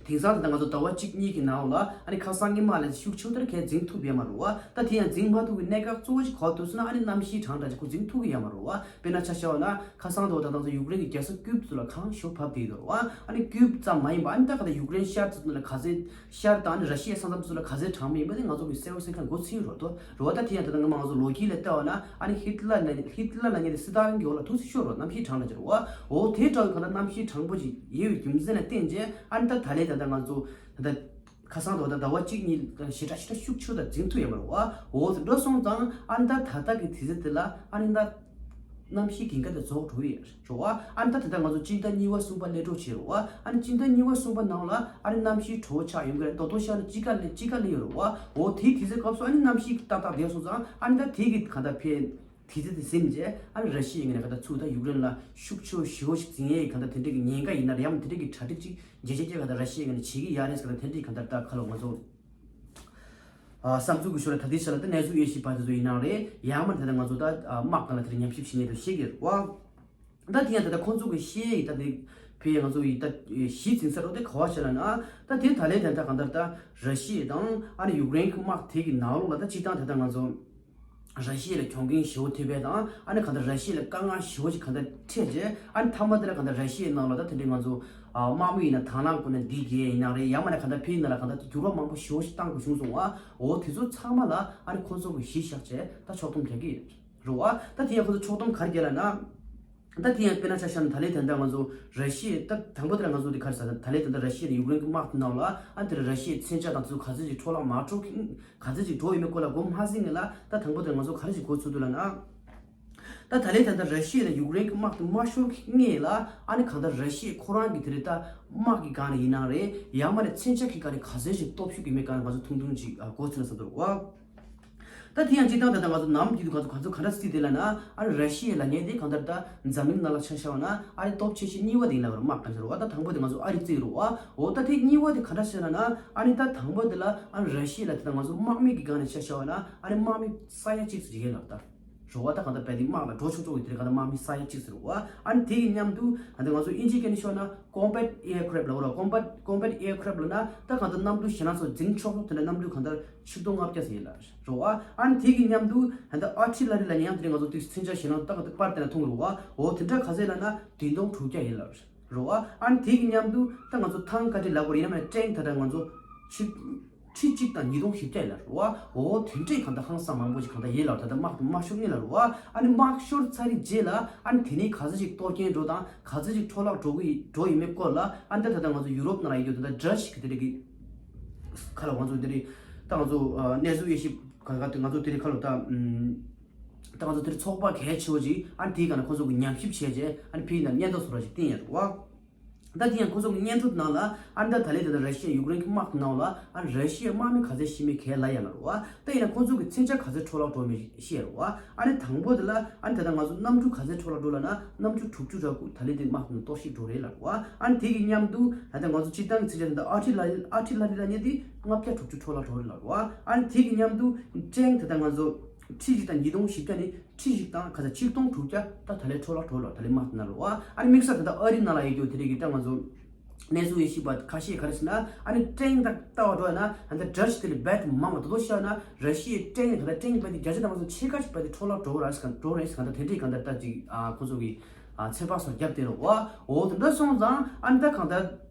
དེང་སང་ད་ལྟ་ང་ཚོ་ཟླ་བ་གཅིག་གཉིས་ཀྱི་ནང་ལ་ཨ་ནི་ཁ་སང་ཉི་མ་ལ་ཤུགས་ཆེ་ལྟར་གས་འཛིང་ཐུབ་ཡོད་མ་རེད་བ། ད་དེ་ཡང་འཛིང་མ་ཐུབ་ཀྱི་གནད་འགག་གཙོ་བོ་ཞིག་ག་པར་འདུག་ཟེར་ན་ཨ་ནི་གནམ་གཤིས་གྲང་དྲགས་ཅིག་ཁོ་འཛིང་ཐུབ་ཀྱི་ཡོད་མ་རེད་བ། དཔེར་ན་ཆ་བཞག་ན་ཁ་སང་དུ་ད་ལྟ་ང་ཚོ་ཡུཀ་རེན་གྱི་རྒྱལ་ས་ཀིབ་ཚོ་ལ་གངས་ཤུགས་བབས་བསྡད་ཡོད་རེད་བ། ཨ་ནི་ཀིབ་ཙམ་མ་ཡིན་པ་ཨ་ནི་ད་ག་ད་ཡུཀ་རེན་ཤར་ཚོ་ལ་ག་ཚད་ཤར་དང་ཨ་ནི་ར་ཤི་ཡའི་ས་མཚམས་ཚོ་ལ་ག་ཚད་གྲང་མོ་ཡིན་པ་དེ་ང་ཚོ་གི་གསལ་པོ་གསལ་ཁ་འགོ་ཚུགས་ཡོད་རེད་དོ། རེད་བ། ད་དེ་ཡང་ད་ལྟ་ང་མང་ཚོ་ལོ་རྒྱུས་ལ་བལྟས་པ་ན་ཨ་ནི་ཧི་ཏི་ལར་ལ་ཧི་ཏི་ལར་ལབ་མཁན་དེ་སི་ཏཱ་ལིན་གྱི་འོག་ལ་ཐུག་ཚེ་ཤོར་རོ། གནམ་གཤིས་གྲང་དྲགས་ཅིག་རེད་བ། འོ་དེ་འདྲ་གི་ག་ད་གནམ་གཤིས་གྲང་པོ་ཅིག་ཡོད་པའི་རྒྱུ་མཚན་ལ་བརྟེན་བྱས་ཨ་ནི་ད་ད་ལན་ད་ལྟ་ང་ཚོ་ད་ལྟ་ཁ་སང་དུ་ད་ཟླ་བ་གཅིག་གཉིས་ཞེ་དྲག་ཞེ་དྲག་ཤུགས་ཆེ་ད་འཛིང་ཐུབ་ཡོད་མ་རེད་བ། འོ་དེ་འདྲ་སོང་ཙང་ཨ་ནི་ད་ད་ལྟ་གི་དུས་ཚོད་དེ་ལ་ཨ་ནི་ད་གནམ་གཤིས་ཀྱི་འགལ་དེ་རྫོགས་འགྲོ་གི་རེད་བ། ཨ་ནི་ད་ད་ལྟ་ང་ཚོ་སྤྱི་ཟླ་གཉིས་པ་གསུམ་པ་སླེབས་འགྲོ་བྱས་རེད་བ། ཨ་ནི་སྤྱི་ཟླ་གཉིས་པ་གསུམ་པ་ནང་ལ་ཨ་ནི་གནམ་གཤིས་དྲོ་པོ་ཆགས་ཡོང་གི་རེད། ད་དུང་ཤར་ནས་དཔྱིད་ཀ་སླེབས་དཔྱིད་ཀ་སླེབས་ཡོད་རེད་བ། འོ་དེའི་དུས་ཚོད་སྐབས་སུ་ཨ་ནི་གནམ་གཤིས་ཏག་ཏག་བསྡད་སོང་ཙང་ཨ་ནི་ད་དེ་གི་ག་ད་ཕན་དུས་ཚོད་དེ་ཟིན་རྗེས་ཨ་ནི་ར་ཤི་ཡའི་ངོས་ནས་ག་ད་ཚུར་ད་ཡུཀ་རེན་ལ་ཤུགས་ཆེ་ཞེ་པོ་ཞིག་འཛིང་ཡས་ག་ད་དེ་འདྲ་གི་ཉེན་ཁ་ཡིན་ན་རེད་ཡང་དེ་འདྲ་གི་གྲ་སྒྲིག་ཅིག་རྗེས་ཆེད་ཀྱི་ག་ད་ར་ཤི་ཡའི་ངོས་ནས་བྱེད་ཀྱི་ཡ་རེད་ཟེར་ག་ད་དེ་འདྲ་གི་ག་ད་ད་ཁ་ལོ་ང་ཚོ་ཨ་བསམ་ཚུལ་གྱི་ཤུགས་ལ་ད་ལྟའི་ཆ་ལ་ད་གནས་ཚུལ་དབྱེ་ཞིབ་པ་དེ་ཚོ་ཡིན་ནའང་རེད། ཡང་མ་ད་ལྟ་ང་ཚོ་ད་ཨ་དམག་སྒང་ལ་དེར་ཉམས་ཞིབ་བྱེད་མཁན་དེ་ཤེས་ཀྱི་རེད་བ། ད་དེ་ཡང་ད་ལྟ་ཁོང་ཚོ་གི་ཤེས་ཡིག་ད་དེ་ཕེ་ང་ཚོ་ཡི་ད་གཞི་འཛིན་ས་རོ་དེ་ག་བ་ཞེ་ལ་ན་ད་དེ་ད་ལན་དེ་ད་གང་ལྟར་ད་ར་ཤི་ཡ་དང་ཨ་ནི་ཡུཀ་རེན་གྱི་དམག་དེ་གི་ནང་ལོགས་ལ་ད་སྤྱི་བཏང་དེ་ད་ང་ཚོ་ར་ཤི་ཡ་ལ་གྱོང་གུན་ཞེ་པོ་ཐེབས་པས་དང་ཨ་ནི་གང་ལྟར་ར་ཤི་ཡ་ལ་དཀའ་ངལ་ཞེ་པོ་ཞིག་གང་ལྟར་འཕྲད་རྗེས་ཨ་ནི་མཐའ་མ་དེ་ལ་གང་ལྟར་ར་ཤི་ཡའི་ནང་ལ་ད་དེ་འདྲའི་ང་ཚོ་དམག་མི་ཡིན་ན་དང་བླངས་ཁོ་ན་འདི་གས་ཡིན་ན་རེད། ཡང་མ་ན་གང་ལྟར་ཕེ་ཡིན་ན་ལ་གང་ལྟར་འགྱུར་བ་མང་པོ་ཞེ་པོ་ཞིག་བཏང་དགོས་བྱུང་སོང་བ། འོ་དེ་ཚོ་ཚང་མ་ལ་ཨ་ནི་ཁོ་ཚོ་གི་གཞི་བཞག་བྱས་ད་ཕྱོགས་བསྡོམས་རྒྱག་གི་རེད་བ། ད་དེ་ཡང་ཁོ་ཚོ་ཕྱོགས་བསྡོམས་ག་རེ་རྒྱག་ལ་ན། ད་དེ་ཡང་དཔེར་ན་ཆ་བཞག་ན་ད་ལན་ད་ལྟ་ང་ཚོ་ར་ཤི་ཡ་ད་དང་པོ་དེ་ལ་ང་ཚོ་དེ་ག་རེ་ཟ་ད་ད་ལན་ད་ལྟ་ར་ཤི་ཡ་དང་ཡུཀ་རེན་གྱི་དམག་དེ་ནང་ལ་ཨ་དེ་ལ་ར་ཤི་ཡའི་མཚོན་ཆ་དང་དེ་ཚོ་ག་ཚོད་ཅིག་འཕྲོ་བརླག་མ་འགྲོ་ག་ཚོད་ཅིག་འགྲོ་ཡོད་མེད་སྐོར་ལ་གོ་མ་ཟིན་ངེས་ལ་ད་དང་པོ་དེ་ང་ཚོ་ག་རེ་ཅིག་གོ་ཚུལ་འདུག་ལ་ན། ད་ད་ལན་ད་ལྟ་ར་ཤི་ཡ་དང་ཡུཀ་རེན་གྱི་དམག་དེ་མ་ཤོར་སྔོན་ལ་ཨ་ནི་གང་ལྟར་ར་ཤི་ཡ་ཁོ་རང་གི་དེ་རེད་ད་དམག་གི་སྒང་ནས་ཡིན་ནའང་རེད། ཡང་མ་རེད་མཚོན་ཆ་གི་སྒང་ནས་ག་ཚོད་ཅིག་སྟོབས་ཤུགས་ཡོད་མེད་སྒང་ང་ཚོ་ཐུང་ཐུང་ཅིག་གོ་ཚུལ་ལ་ཟ་འདུག་བ། ད་དེ་ཡང་སྤྱིར་བཏང་ད་ལྟ་ང་ཚོ་ནམ་རྒྱུན་དུ་ང་ཚོ་ག་ཚོད་ག་འདྲ་སྲིད་དེ་ལ་ན་ཨ་ར་ཤི་ཡའི་ལ་ཉེ་དེ་གང་ལྟར་ད་འཛམ་གླིང་ནང་ལ་ཆ་བཞག་པ་ན་ཨ་རི་སྟོབས་ཆེ་ཤོས་གཉིས་པ་དེ་ཡིན་ལ་བར་དམག་ག་ཚོད་རེད་བ། ད་དང་པོ་དེ་ང་ཚོ་ཨ་རི་བརྩི་རེད་བ། འོ་ད་དེ་གཉིས་པ་དེ་ག་འདྲ་ཟེར་ན་ན་ཨ་ནི་ད་དང་པོ་དེ་ལ་ཨ་ར་ཤི་ཡ་ལ་དེ་ད་ང་ཚོ་དམག་མི་གི་སྒང་ནས་ཆ་བཞག་པ་ན་ཨ་ནི་དམག་མི་ས་ཡ་གཅིག་ཙམ་ཡིན་ལ་ད། རེད་བ། ད་གང་ལྟར་བས་དེ་དམག་ལ་འགྲོ་ཆོག་ཆོག་གི་དེ་གང་ལྟར་དམག་མི་ས་ཡ་གཅིག་ཙམ་རེད་བ། ཨ་ནི་དེ་གི་མཉམ་དུ་ཨ་ནི་ང་ཚོ་དབྱིན་ཇིའི་སྐད་ནས་ཤོད་ན་combat aircraft ལབ་ར། combat combat aircraft ལབ་ན་ད་གང་ལྟར་གནམ་གྲུ་ཞེད་སྣང་ཚོ་འཛིང་ཆོག་ཆོག་དེ་འདྲ་གནམ་གྲུ་གང་ལྟར་ཆིག་སྟོང་ལྔ་བརྒྱ་ཙམ་ཡིན་ལ་རེད་བ། ཨ་ནི་དེ་གི་མཉམ་དུ་ཨ་ནི་artillery ལ་ཡང་དེ་ང་ཚོ་དུས་མཚོན་ཆ་ཞེད་སྣང་ད་གང་ལྟར་པར་དེ་ན་མཐོང་རེད་བ། འོ་དེ་འདྲ་ག་ཚད་ལབ་ན་བདུན་སྟོང་དྲུག་བརྒྱ་ཡིན་ལ་རེད་བ། ཨ་ནི་དེ་གི་མཉམ་དུ་ད་ང་ཚོ་ཐང་ཀ་ཏི་ལབ་དགོས་ཡིན་ན་མ་ནས་ཀྲེང་ད་ལྟ་ང་ཚོ་ཆིག་ཁྲི་གཅིག་དང་ཉིས་སྟོང་བཞི་བརྒྱ་ཡིན་ལ་རེད་བ། འོ་དེ་འདྲའི་གང་ལྟར་ཧང་སང་མང་པོ་ཞིག་གང་ལྟར་ཡིན་ལ་ད་ལྟ་དམག་དམག་ཤོར་ངེས་ལ་རེད་བ། ཨ་ནི་དམག་ཤོར་ཚར་རེད་རྗེས་ལ་ཨ་ནི་དེ་ནས་ག་ཚོད་ཅིག་གཏོར་སྐྱོན་འགྲོ་དང་ག་ཚོད་ཅིག་འཕྲོ་བརླག་འགྲོ་གི་འགྲོ་ཡོད་མེད་སྐོར་ལ་ཨ་ནི་ད་ད་ལྟ་ང་ཚོ་ཡུ་རོབ་ནང་ལ་ཡོད་དུས་ད་ལྟ་ཌ་ཅི་གི་དེ་འདྲ་གི་ཁ་ལ་ང་ཚོ་དེ་རེད་ད་ང་ཚོ་གནས་ཚུལ་དབྱེ་ཞིབ་ག་ག་དེ་ང་ཚོ་དེ་རེད་ཁ་ལོ་ད་ད་ང་ཚོ་དེ་རེད་ཚོགས་པ་གལ་ཆེ་བོ་ཅིག་ཨ་ནི་དེའི་སྒང་ལ་ཁོ་ཚོ་གི་ཉམས་ཞིབ་བྱས་རྗེས་ཨ་ནི་ཕི་ཡིན་ན་སྙན་ཐོ་བཟོ་འདྲ་ཞིག་བསྟན་ཡོད་རེད་བ། ད་དེ་ཡང་ཁོ་ཚོ་གི་སྙན་ཐོ་ནང་ལ་ཨ་ནི་ད་ད་ལན་དེ་ད་ར་ཤི་ཡ་ཡུཀ་རེན་གྱི་དམག་གི་ནང་ལ་ཨ་ནི་ར་ཤི་ཡའི་དམག་མི་ག་ཚད་ཤི་མེད་གས་ལ་ཡང་ལ་རུ་བ། ད་ཡིན་ན་ཁོ་ཚོ་གི་མཚོན་ཆ་ག་ཚད་འཕྲོ་བརླག་འགྲོ་མེད་ཤེས་རུ་བ། ཨ་ནི་དང་པོ་དེ་ལ་ཨ་ནི་ད་ལྟ་ང་ཚོ་གནམ་གྲུ་ག་ཚད་འཕྲོ་བརླག་འགྲོ་ལ་ན་གནམ་གྲུ་དྲུག་ཅུ་ར་དགུ་ད་ལན་དེ་དམག་གི་གཏོར་བཤིག་འགྲོ་རེད་ལ་རུ་བ། ཨ་ནི་དེ་གི་མཉམ་དུ་ད་ལྟ་ང་ཚོ་སྤྱིར་བཏང་གི་མཚོན་ཆ་དེ་ད་ཨར་ཊི་ལ་ཨར་ཊི་ལ་རི་ལ་ཉེ་དེ་ལྔ་བརྒྱ་དྲུག་ཅུ་འཕྲོ་བརླག་འགྲོ་རེད་ལ་རུ་བ། ཨ་ནི་དེ་གི་མཉམ་དུ་ཀྲེང་དེ་ད་ང་ཚོ་ཁྲི་གཅིག་དང་ཉིས་སྟོང་བཞི་བརྒྱ་ནི་ཁྲི་གཅིག་དང་ཁ་ཚ་ཆིག་སྟོང་དྲུག་བརྒྱ་ད་ད་ལན་འཕྲོ་བརླག་འགྲོ་ལ་ད་ལན་དམག་དེ་ན་རུ་བ། ཨ་ནི་དམིགས་བསལ་ད་ལྟ་ཨ་རི་ནང་ལ་ཡོད་རྒྱུ་དེ་རིགས་ཀྱི་ད་ང་ཚོ་གནས་ཚུལ་ཡེ་ཤེས་པ་ཁ་ཤས་ག་རེ་ཟེར་ན་ཨ་ནི་ཀྲེང་དང་ལྟ་བ་འགྲོ་ཡ་ན་ད་ལྟ་ཌ་ཅི་དེ་ལས་རྦད་མང་བ་ད་དོ་ཤ་ན་ར་ཤི་ཡའི་ཀྲེང་ད་ལྟ་ཀྲེང་པ་དེ་བརྒྱ་ཆ་ད་ང་ཚོ་ཕྱེད་ཀ་ཞིག་པ་དེ་འཕྲོ་བརླག་འགྲོ་ར་ཞིག་འགྲོ་རེད་ཞིག་ད་དེ་འདྲས་གང་ལྟར་ད་ཅིག་ཁོ་ཚོ་གི་ཚན་པ་སོགས་རྒྱབ་དེ་རུ་བ། འོ་དེ་འདྲ་སོང་ཙང་ཨ་ནི་ད་གང་ལྟར།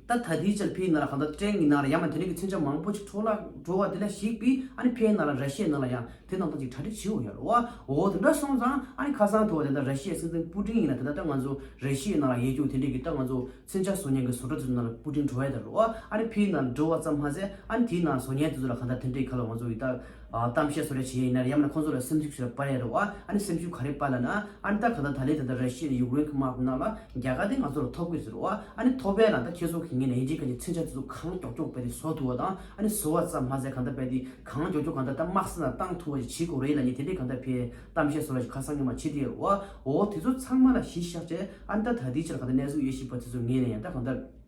ད་ད་ལྟའི་ཆར་ཕིའི་ནང་ལ་གང་ལྟར་ཀྲེང་གི་ནང་ལ་ཡང་མ་དེ་རིང་གི་མཚོན་ཆ་མང་པོ་ཅིག་འཕྲོ་བརླག་འགྲོ་བ་དེ་ལ་གཞིགས་པའི་ཨ་ནི་ཕིའི་ནང་ལ་ར་ཤི་ཡའི་ནང་ལ་ཡང་དེ་ནང་ལྟ་ཅིག་གྲ་སྒྲིག་བྱེད་འོ་ཡ་རོ་བ། འོ་དེ་འདྲ་སོང་ཙང་ཨ་ནི་ཁ་སང་དུ་བ་དེ་འདྲ་ར་ཤི་ཡའི་སྲིད་འཛིན་པུ་ཏིན་ཡིན་ན་ད་ལྟ་ད་ང་ཚོ་ར་ཤི་ཡའི་ནང་ལ་ཡོད་རྒྱུ་དེ་འདྲས་ཀྱི་ད་ང་ཚོ་མཚོན་ཆ་བཟོ་མཁན་གྱི་བཟོ་གྲྭ་དེ་ཚོ་ནང་ལ་པུ་ཏིན་འགྲོ་ཡ་ད་རོ་བ། ཨ་ནི་ཕིའི་ནང་འགྲོ་བ་ཙམ་མ་ཟད་ཨ་ནི་དེའི་ནང་བཟོ་མཁན་དེ་ཚོ་ལ་གང་ལྟར་དེ་འདྲས་ཁ་ལ་ང་ཚོ་ཡི་ད་གཏམ་བཤད་བཟོ་འདྲ་བྱེད་ཡིན་ན་ཡང་མ་ན་ཁོང་ཚོ་ལ་སེམས་ཤུགས་ཞིག་ལ་སྤར་ཡ་རོ་བ། ཨ་ནི་སེམས་ཤུགས་ག་རེ་སྤར་ལ་ན། ཨ་ནི་ད་ག་ད་ད་ལན་ད་ད་ར་ཤི་ཡ་ཡུཀ་རེན་གྱི་དམག་ནང་ལ་རྒྱ་གར་དེ་ང་ཚོ་ལ་ཐོབ་དགོས་ཟེར་བ། ཨ་ནི་ཐོབ་པས་ལ་ད་ཁྱེད་ཚོ་གི་ངས་ནས་ཡིན་གཅིག་ག་ཅིག་མཚོན་ཆ་དེ་ཚོ་གང་མགྱོགས་མགྱོགས་བས་དེ་བཟོ་ཐུབ་བ་དང་ཨ་ནི་བཟོ་བ་ཙམ་མ་ཟད་གང་ད་བས་དེ་གང་མགྱོགས་མགྱོགས་གང་ད་ད་དམག་ས་ན་བཏང་ཐུབ་བ་ཞིག་བྱེད་དགོས་རེད་ལ་ནི་དེ་འདྲས་གང་ད་བས་གཏམ་བཤད་བཟོ་ལ་ཞིག་ཁ་སང་ཉི་མ་བྱེད་དེ་ཡོད་བ། འོ་དེ་ཚོ་ཚང་མ་ལ་གཞི་བཞག་བྱས་ཨ་ནི་ད་ད་དེའི་ཕྱིར་གང་ད་གནས་ཚུལ་དབྱེ་ཞིབ་པ་དེ་ཚོ་ངས་ནས་ཡང་ད་གང་ད།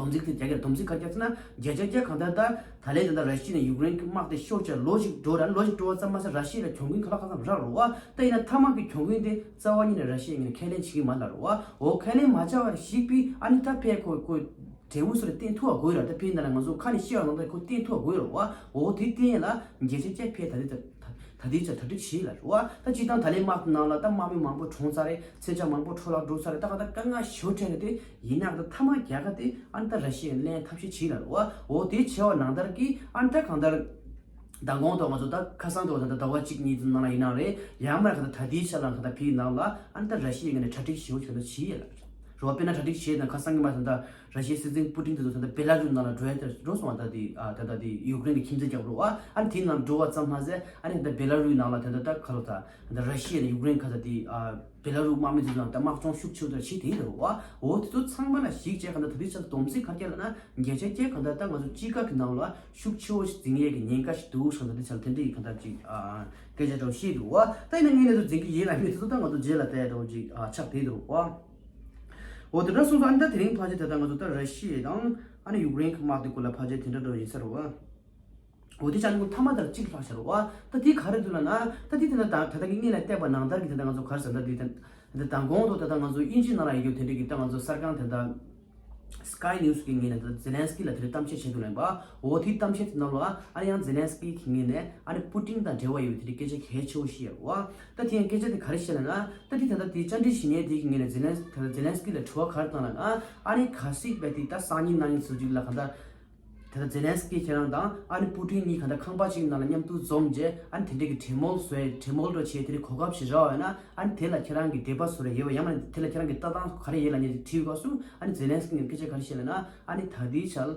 སྡོམ་རྩིས་དེ་རྒྱ་གར་སྡོམ་རྩིས་ག་རེ་རྒྱག་ཟེར་ན་བརྒྱ་ཆ་བརྒྱ་གང་ལྟར་ད་ད་ལན་ད་ལྟ་ར་ཤི་ཡ་ནས་ཡུཀ་རེན་གྱི་དམག་དེ་ཤོར་བྱས་ལོ་ཞིག་འགྲོ་ར་ལོ་ཞིག་འགྲོ་བ་ཙམ་མ་ཟད་ར་ཤི་ཡ་ལ་གྱོང་གུན་ག་ལ་གང་འཚམ་རག་རུ་བ། ད་ཡིན་ན་མཐའ་མ་གི་གྱོང་གུན་དེ་རྩ་བ་ཉིད་ནས་ར་ཤི་ཡ་ངོས་ནས་ཁས་ལེན་བྱེད་ཀྱི་མ་ལ་རུ་བ། འོ་ཁས་ལེན་མ་བྱ་བར་གཞིགས་པའི་ཨ་ནི་ད་ཕེ་ཁོ་ཁོ་ འབྲས་བུ་སོགས་ལ་བརྟེན་ཐུབ་པ་དགོས་ར། ད་ཕན་ད་ལ་ང་ཚོ་ཁ་ནས་བཤད་པ་ནང་ལྟར་ཁོ་བརྟེན་ཐུབ་པ་དགོས་ར་བ། འོ་དེ་བརྟེན་ལ་རྒྱལ་སྤྱི་བཅས་ཕན་ད་དེ་ད་ད་དེ་ཆ་གྲ་སྒྲིག་བྱེད་ལ་ར་བ། ད་སྤྱི་བཏང་ད་ལན་དམག་དེ་ནང་ལ་ད་དམག་མི་མང་པོ་གྲོངས་ཚར་རེད། མཚོན་ཆ་མང་པོ་འཕྲོ་བརླག་འགྲོ་ཚར་རེད། ད་ག་ད་དཀའ་ངལ་ཞེ་པོ་འཕྲད་རེད་དེ། ཡིན་ནའང་ད་མཐའ་མ་རྒྱལ་ཁ་དེ་ཨ་ནི་ད་ར་ཤི་ཡས་ལེན་ཐབས་ཤེས་བྱེད་ལ་ར་བ། འོ་དེ་བྱས་པ་ནང་ལྟར་གྱི་ཨ་ནི་ད་གང་ལྟར། མདང་དགོང་དུ་ང་ཚོ་ད་ཁ་སང་དུ་ད་ལྟ་ཟླ་བ་གཅིག་གཉིས་ཙམ་ནང་ལ་ཡིན་ན་རེད། ཡང་མར་ཁ་ད་ད་ལྟའི་ཆ་ལ་ཁ་ད་ཕིའི་ནང་ལ་ཨ་ནི་ད་ར་ཤི་ཡའི་ངོས་ནས་གྲ་སྒྲིག་ཞེ་པོ་ཞིག་ད་བྱེད་ཡོད་ལ། རོ་དཔེར་ན་གྲ་སྒྲིག་བྱེད་ན་ཁ་སང་གི་མ་ད་ད་ར་ཤི་ཡའི་སྲིད་འཛིན་པུ་ཏིན་དེ་ཚོ་ད་ལྟ་བེ་ལ་རུས་ནང་ལ་འགྲོ་ཡ་དེ་འགྲོ་སོང་བ། ད་དེ་ཨ་ད་ད་དེ་ཡུཀ་རེན་གྱི་ཁྱིམ་མཚེས་རྒྱག་རོགས་ཨ་ཨ་ནི་དེའི་ནང་འགྲོ་བ་ཙམ་མ་ཟད་ཨ་ནི་ད་ལྟ་བེ་ལ་རུས་ནང་ལ་ད་ད་ད་ཁ་ལོ་ད་ད་ར་ཤི་ཡ་དང་ཡུཀ་རེན་ཁ་ད་དེ་ཨ་བེ་ལ་རུས་དམག་མི་ཚོ་ནང་ད་དམག་སྦྱོང་ཤུགས་ཆེ་བོ་དེ་བྱེད་དེ་ཡོད་རོགས་ཨ། འོ་དེ་ཚོ་ཚང་མ་ལ་གཞིགས་བྱས་ག་ད་ད་དེ་ཆ་ད་སྡོམ་ཚིག་ག་རྒྱ་ལ་ན་རྒྱལ་ཆ་རྒྱལ་ག་ད་ད་ང་ཚོ་དཔྱིད་ཀ་གི་ནང་ལ། ཤུགས་ཆེ་བོ་ཞིག་འཛིང་ཡས་ཀྱི་ཉེན་ཁ་ཞིག་འདུག་བསམ་ད་འདི་ཆ་ལ་དེ་འདྲ་ཡི་ག་ད་ཅིག་ཨ་སྐད་ཆ་འདྲ་བོ་བཤད་འདུག་བ། ད་ཡིན་ན་ངས་ནས་ཚོ་འཛིང་གི་ཡིན་ལ་མི་དེ་ཚོ་ད་ང་ཚོ་རྗེས་ལ་བལྟས་འདྲ་བོ་ཅིག་ཨ་ཆགས་བསྡད་འདུག་བ། འོ་དེ་འདྲ་སོང་ཙང་ཨ་ནི་ད་དེ་རིང་ཕལ་ཆེར་ད་ལྟ་ང་ཚོ་ད་ར་ཤི་ཡ་དང་ཨ་ནི་ཡུཀ་རེན་གྱི་དམག་དེ་སྐོར་ལ་ཕལ་ཆེར་དེ་འདྲ་འདྲ་བོ་ཡིན་ས་རེད་བ། འོ་དེ་ཆ་ནི་ཁོ་མཐའ་མ་དེར་གཅིག་ལྷག་ཤར་བ། ད་དེ་ག་རེ་འདུག་ལ་ན་ད་དེ་དེ་ལ་ད་ད་ལྟ་གི་ངས་ལ་བལྟས་པ་ནང་ལྟར་གྱི་དེ་ད་ང་ཚོ་ག་རེ་ཟེར་ད་དེ་ད་ད་ད་གོང་དུ་ད་ད་ང་ཚོ་དབྱིན་ཇི་ནང་ལ་ཡོད་རྒྱུ་དེ་འདྲ་གི་ད་ང་ཚོ་གསར་ཁང་དེ་ད། Sky News གི་ངོས་ནས་ཛེ་ལན་སི་ཀི་ལ་དེ་རིང་གཏམ་བཤད་བྱས་འདུག་ལབ་པ། འོ་དེའི་གཏམ་བཤད་དེ་ནང་ལ་ཨ་ནི་ཡང་ཛེ་ལན་སི་ཀི་གི་ངོས་ནས་ཨ་ནི་པུ་ཏིན་དང་འབྲེལ་བ་ཡོད་པའི་དེ་རིང་སྐད་ཆ་གལ་ཆེ་བོ་ཞིག་ཡོད་རེད་བ། ད་དེ་ཡང་སྐད་ཆ་དེ་ག་རེ་བཤད་ལབ་ན་ད་དེ་ད་ལྟ་དེ་བཅར་འདྲི་ཞུ་མཁན་དེ་གི་ངོས་ནས་ཛེ་ལན་ཛེ་ལན་སི་ཀི་ལ་དྲི་བ་ག་རེ་བཏང་ལབ་ན་ཨ་ནི་གལ་སྲིད་པ་དེ་ད་སང་ཉིན་གནངས་ཉིན་ཚོ་གཅིག་ལ་ག་ད། དེ་ལྟར་ཛེ་ལན་སི་ཀི་ཁྱེད་རང་དང་ཨ་ནི་པུ་ཏིན་གཉིས་གང་ལྟར་ཁང་པ་གཅིག་ནང་ལ་མཉམ་དུ་འཛོམས་རྗེས་ཨ་ནི་དེ་འདྲས་ཀྱི་གྲོས་མོལ་བཟོས་གྲོས་མོལ་འདྲ་བྱས་དེ་རིང་གོ་སྐབས་ཤིག་རག་པ་ཡིན་ན་ཨ་ནི་དེ་ལ་ཁྱེད་རང་གི་འདོད་པ་བཟོ་རེ་ཡོད་པ་ཡང་མིན་ན་དེ་ལ་ཁྱེད་རང་གི་ལྟ་སྟངས་ག་རེ་ཡོད་ལབ་ནས་དྲིས་པའི་སྐབས་སུ་ཨ་ནི་ཛེ་ལན་སི་ཀི་ངས་སྐད་ཆ་ག་རེ་བཤད་ལབ་ན་ཨ་ནི་ད་ལྟའི་ཆར་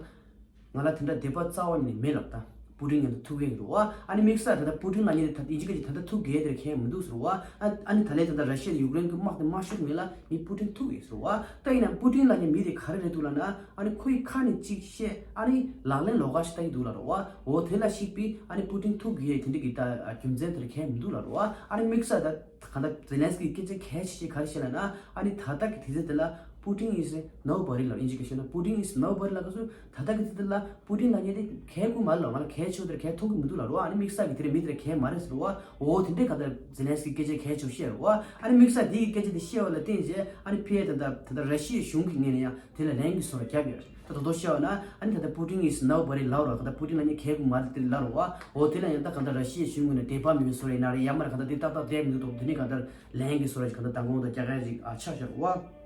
ང་ལ་དེ་འདྲ་འདོད་པ་རྩ་བ་ནས་མེད་ལབ། ད་པུ་ཏིན་མཉམ་དུ་ཐུག་གི་རེད་བ། ཨ་ནི་དམིགས་བསལ་ད་ལྟ་པུ་ཏིན་ལབ་མཁན་དེ་ད་ལྟ་ཡིན་གཅིག་ག་གཅིག་ད་ལྟ་ཐུག་གི་དེ་རེད་མཁན་མི་འདུག་ཟེར་བ། ཨ་ཨ་ནི་ད་ལན་ད་ལྟ་ར་ཤི་ཡ་ཡུཀ་རེན་གྱི་དམག་དེ་མ་ཤོར་མིན་ལ་མི་པུ་ཏིན་ཐུག་ཡོད་ཟེར་བ། ད་ཡིན་ན་པུ་ཏིན་ལབ་མཁན་མི་དེ་ག་རེ་རེད་འདུག་ལབ་ན། ཨ་ནི་ཁོ་ཡི་ཁ་ནས་གཅིག་བཤད་ཨ་ནི་ལག་ལེན་ལོགས་ཀ་ཞིག་ལྟ་ཡི་འདུག་ལབ་རེད་བ། འོ་དེ་ལ་གཞིགས་པའི་ཨ་ནི་པུ་ཏིན་ཐུག་གི་ཡོད་དེ་འདྲ་གི་ད་རྒྱུ་མཚན་དེ་རེད་མཁན་མི་འདུག་ལབ་རེད་བ། ཨ་ནི་དམིགས་བསལ་ད་གང་ལྟར་ཛེ་ལན་སི་ཀི་སྐད་ཆ་གལ་ཆེ་ཤོས་ག་རེ་བཤད་ལབ་ན། ཨ་ནི་ད་ལྟ་གི་དུས་ཚོད་དེ་ལ་པུ་ཏིན་is nobody ལབ། དབྱིན་ཇི་སྐད་བཤད་ན་པུ་ཏིན་is nobody ལབ་སྐབས་སུ་ད་ལྟ་གི་དུས་ཚོད་དེ་ལ་པུ་ཏིན་ལབ་མཁན་དེ་གལ་དགོས་མ་རེད་ལབ། ང་ལ་གལ་ཆེ་བོ་དེ་གལ་ཐོགས་ཀྱི་མི་འདུག་ལབ་རེད་བ། ཨ་ནི་དམིགས་བསལ་གི་དེ་རིང་མི་དེ་ར་གལ་མ་རེད་ཟེར་བ། འོ་དེ་འདྲའི་གང་ལྟར་ཛེ་ལན་སི་ཀི་སྐད་ཆ་གལ་ཆེ་བོ་བཤད་རེད་བ། ཨ་ནི་དམིགས་བསལ་དེ་གི་སྐད་ཆ་དེ་བཤད་པ་ལ་བརྟེན་རྗེས་ཨ་ནི་ཕ་གིར་ད་ལྟ་ད་ལྟ་ར་ཤི་ཡའི་གཞུང་གི་ངོས་ནས་ཡང་དེ་ལ་ལན་གྱི་བཟོ་འདྲ་བརྒྱབ་ཡོད། ད་དོ་དོ་བཤད་པ་ན་ཨ་ནི་ད་ལྟ་པུ་ཏིན་is nobody ལབ་རོགས། ད་ལྟ་པུ་ཏིན་ལབ་མཁན་གལ་དགོས་མ་རེད་དེ་ལབ་རོགས། འོ་དེ་ལ་ཡང་ད་གང་ལྟར་ར་ཤི་ཡའི་གཞུང་ངོས་ནས་དད་པ་མེད་པའི་བཟོ་འདྲ་ཡིན་ན་རེད། ཡང་མིན་ན་གང་ལྟར་དེ་ཏག་ཏག་བསྡད་མི་འདུག་དོ་དེ་ནས་གང་ལྟར་ལན་གྱི་བཟོ་འདྲ་ཞིག་གང་ལྟར་མདང་དགོང་དང་རྒྱ་གར་ཞིག་ཨ་ཆགས་བཞག་རེད་བ།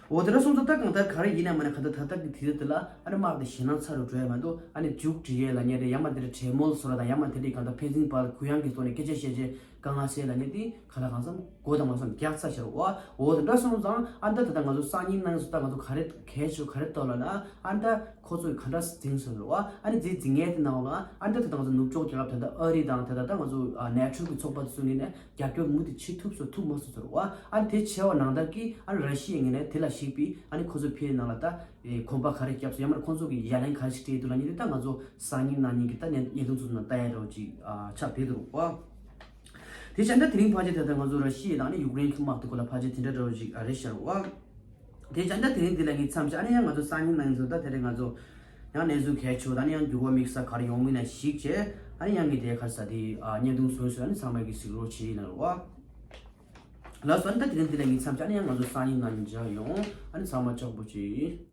འོ་དེ་འདྲ་སོང་ཙང་ད་གང་ལྟར་ག་རེ་ཡིན་ན་མིན་ན་གང་ལྟར་ད་ལྟ་གི་དུས་ཚོད་དེ་ལ་ཨ་ནི་དམག་དེ་ཞེད་སྣང་ཚ་རུ་འགྲོ་ཡ་མ་གཏོགས་ཨ་ནི་མཇུག་སྒྲིལ་ཡས་ལབ་མཁན་རེད། ཡང་མིན་ན་དེ་འདྲ་གྲོས་མོལ་བཟོ་འདྲ་དང་ཡང་མིན་ན་དེ་འདྲའི་གང་ལྟར་ཕན་ཚུན་བར་གུ་ཡངས་ཀྱི་ཐོག་ནས་སྐད་ཆ་བཤད་རྗེས་དཀའ་ངལ་སེལ་ལབ་མཁན་དེ་ག་ལ་གང་འཚམ་མགོ་དང་མ་འཚམ་རྒྱག་ཚར་བཞག་རེད་བ། འོ་དེ་འདྲ་སོང་ཙང་ཨ་ནི་ད་ད་ལྟ་ང་ཚོ་སང་ཉིན་གནངས་ཉིན་སུ་ད་ང་ཚོ་ག་རེ་གལ་ཆེ་ག་རེ་གཏོང་ལབ་ན་ཨ་ནི་ད་ཁོ་ཚོས་ག་འདྲ་འཛིང་སོང་རེད་བ། ཨ་ནི་འཛིང་འཛིང་ཡས་དེ་ནང་ལ་ཨ་ནི་ད་ད་ལྟ་ང་ཚོ་ནུབ་ཕྱོགས་རྒྱལ་ཁབ་ད་ལྟ་ཨ་རི་དང་ད་ད་ད་ང་ཚོ་ཨ་ནེ་ཊོ་གི་ཚོགས་པ་དེ་ཚོ་ངོས་ནས་རྒྱབ་སྐྱོར་མུ་མཐུད་བྱེད་ཐུབ་སོང་ཐུབ་མ་སོང་ཟེར་བ། ཨ་ནི་དེ་བྱས་པ་ནང་ལྟར་གྱི་ཨ་ནི་ར་ཤི་ཡའི་ངོས་ནས་དེ་ལ་གཞིགས་པའི་ཨ་ནི་ཁོ་ཚོ་ཕའི་ནང་ལ་ད་ཨེ་གོམ་པ་ག་རེ་བརྒྱབ་སོང་། ཡང་མིན་ན་ཁོ་ཚོ་གི་ཡ་ལན་ག་རེ་ཞིག་སྤྲད་འདུག་ལབ་མཁན་དེ་ད་ང་ཚོ་སང་ཉིན་གནངས་ཉིན་གྱི་ད་བརྙན་བརྙན་ཐུང་ཚོ་ནང་ལྟ་ཡ་འདྲ་བོ་ཅིག་ཨ་ཆགས་བསྡད་འདུག་བ། དེ་བྱས་ན་དེ་རིང་ཕལ་ཆེར་ད་ལྟ་ང་ཚོ་ར་ཤི་ཡ་དང་ཨ་ནི་ཡུཀ་རེན་གྱི་དམག་དེ་སྐོར་ལ་ཕལ་ཆེར་དེ་འདྲ་འདྲ་བོ་ཅིག་ཨ་རེད་ཤག་བ། དེ་བྱས་ན་དེ་རིང་འདི་ལ་ངས་མཚམས་བཞག་ཨ་ནི་ཡང་ང་ཚོ་སང་ཉིན་གནངས་ཉིན་ཚོ་ད་དེ་རིང་ང་ཚོ་ཡང་གནས་ཚུལ་གལ་ཆེ་བ་དང་ཨ་ནི་ཡང་འགྱུར་བ་དམིགས་བསལ་ག་རེ་ཡོང་མིན་ལ་གཞིགས་བྱས་ཨ་ནི་ཡང་ངས་དེ་ག་རེ་ཟ་དེ་ཨ་བརྙན་ཐུང་བཟོས་བཟོས་ཨ་ནི་ཚང་མས་གི་གཟིགས་རོགས་བྱེད་ཡིན་ལ་རོ། ལགས་སོ། ཨ་ནི་ད་དེ་རིང་འདི་ལ་ངས་མཚམས་བཞག་ཨ་ནི་ཡང་ང་ཚོ་སང་ཉིན་གནངས་ཉིན་མཇལ་ཡོང་། ཨ་ནི་ཚང་མ་ལྕོགས་པོ་བྱེད།